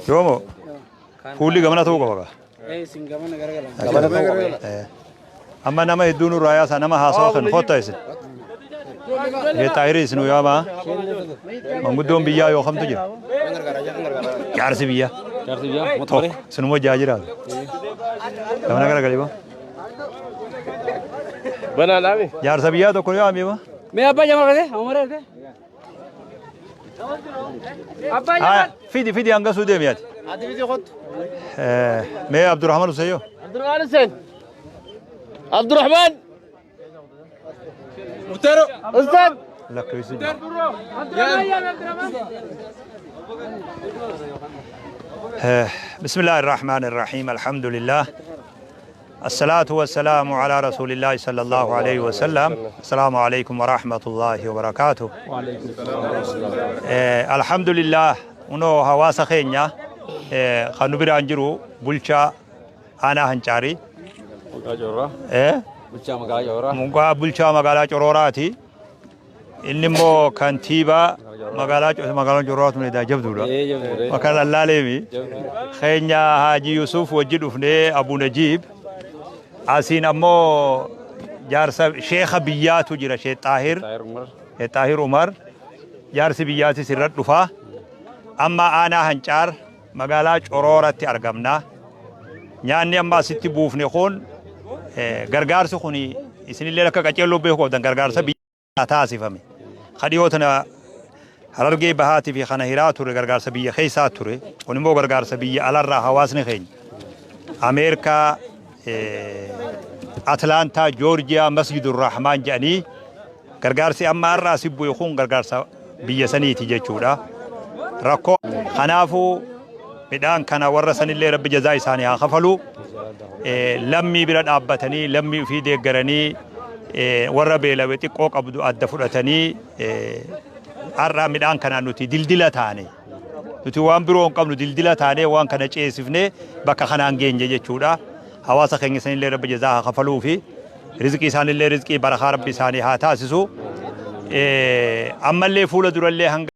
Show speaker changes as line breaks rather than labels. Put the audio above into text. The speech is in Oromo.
Yoomo fuulli gamana ta'uu qaba gaa.
Isin gamana garagalan.
Amma nama hedduu nurraa yaasaa nama haasawa kan kottaa isin. Ee xaahirii isin yaamaa. Manguddoon biyyaa yoo kamtu jira? Jaarsi biyyaa.
Jaarsi biyyaa
Tokko isinuma jaa jiraatu. Gamana garagalii ba.
Banaa laami.
Jaarsa biyyaa tokko yaamii ba.
Mee abbaa jamal kate? Amara kate? Abbaa
Haa fidi fidi hanga suu deemi ati.
Ati fidi kottu.
Mee Abdurrahman Huseyyoo.
Abdurrahman Hussein. Abdurrahman. Muftaro. Ustad.
Lakkoofsi jira.
Abdurrahman.
بسم الله الرحمن الرحيم الحمد لله الصلاة والسلام على رسول الله صلى الله عليه وسلم السلام عليكم ورحمة الله وبركاته. الحمد لله unoo hawaasa keenya kan nu biraan jiru bulchaa aanaa Hancaarii.
Bulchaa magaalaa Cororaa.
Mugaa bulchaa magaalaa Corooraati. Inni immoo kantiibaa magaalaa Cororaa tun edaa jabduudha. Bakka lallaaleemi. Keenya Haaji Yusuf wajji dhufnee Abu Najiib. Asiin ammoo jaarsa sheekha biyyaatu jira, Sheekh Xaahir. Sheekh Xaahir Umar. Jaarsi biyyaatis irra dhufa. Amma aanaa Hancaar magaalaa Corooratti argamna. Nyaanni amma asitti buufne kun, gargaarsi kun isinillee akka qaceelloo beekuu qabdan, gargaarsa biyyaa taasifame. Ka dhiyoo tana Harargee Bahaatii fi kana hiraa ture gargaarsa biyya keessaa ture. Kun immoo gargaarsa biyya alarraa hawaasni keenya Ameerikaa, Atlaantaa, Joorjiyaa, Masjidur Rahmaan jedhanii gargaarsi amma har'a asi bu'e kun gargaarsa biyya saniiti jechuudha. Rakkoo kanaafuu midhaan kana warra sanillee rabbi jazaa isaanii haa kafalu. Lammii bira dhaabbatanii, lammii ofii deeggaranii, warra beelawe xiqqoo qabdu adda fudhatanii, har'a midhaan kanaan nuti dildila taane. Nuti waan biroo hin qabnu, dildila taanee waan kana ceesifnee bakka kanaan geenye jechuudha. Hawaasa keenya sanillee rabbi jazaa haa kafaluu fi rizqii isaanillee rizqii barakaa rabbi isaanii haa taasisu. Ammallee fuula durallee hanga